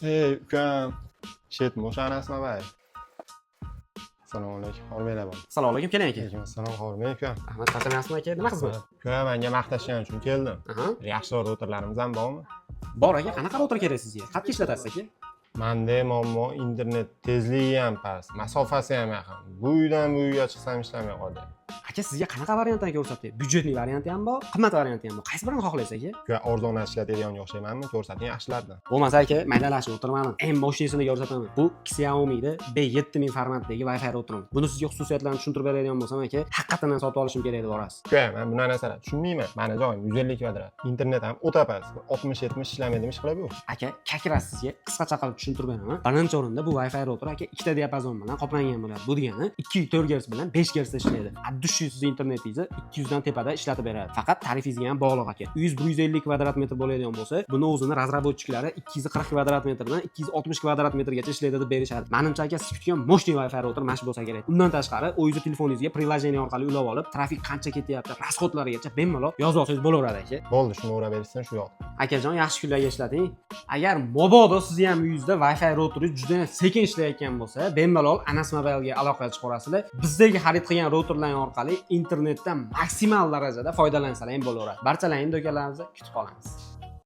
Ey, ukam. Shetmi o'sha Anas Mobile? Assalomu alaykum, hormanglar bor. Assalomu alaykum, keling, aka. Alaykum assalom, hormang, ukam. Rahmat, charchamayapsizmi, aka? Nima xizmat? Uka, menga maqtashgan uchun keldim. Yaxshi routerlarimiz ham bormi? Bor, aka. Qanaqa router kerak sizga? Qayerga ishlatasiz, aka? Manda muammo internet tezligi ham past, masofasi ham yaqin. Bu uydan bu uyga chiqsam, ishlamay qoldi. Aka, sizga qanaqa variantdan ko'rsatay? Бюджетный varianti ham bor, qimmat varianti ham bor. Qaysi birini xohlaysiz, aka? Uka, arzon ishlatadigan o'xshaymanmi? Ko'rsating yaxshilardan. Bo'lmasa, aka, maydalashib o'tirmadim. Eng мощный sini ko'rsataman. Bu Xiaomi'da B7000 formatdagi Wi-Fi routerimiz. Buni sizga xususiyatlarini tushuntirib beradigan bo'lsam, aka, haqiqatan ham sotib olishim kerak deb borasiz. Uka, men bunaqa narsalarni tushunmayman. Mani joyim 150 kvadrat. Internet ham o'ta past. 60-70 ishlamaydi, ish qilib bu. Aka, как раз sizga qisqacha qilib tushuntirib beraman. Birinchi o'rinda bu Wi-Fi router, aka, ikkita diapazon bilan qoplangan bo'ladi. Bu degani 2,4 Гц bilan 5 Гц da ishlaydi. От души siz internetingizni 200 dan tepada ishlatib beradi. Faqat tarifingizga ham bog'liq, aka. Uyingiz 150 kvadrat metr bo'ladigan bo'lsa, buni o'zini разработчик lari 240 kvadrat metrdan 260 kvadrat metrgacha ishlaydi deb berishadi. Manimcha, aka, siz kutgan мощный Wi-Fi router mana shu bo'lsa kerak. Undan tashqari, o'zingizni telefoningizga приложение orqali ulab olib, trafik qancha ketyapti, расход larigacha bemalol yozib olsangiz bo'laveradi, aka. Bo'ldi, shuni urab berishsin, shu yoq. Akajon, yaxshi kunlarga ishlating. Agar mabodo sizni ham uyingizda Wi-Fi routeri juda sekin ishlayotgan bo'lsa, bemalol Anas Mobile'ga aloqaga chiqaverasizlar. Bizdagi xarid qilgan routerlar orqali internetdan maksimal darajada foydalansalar ham bo'laveradi. Barchalaringni do'konlarimizda kutib qolamiz.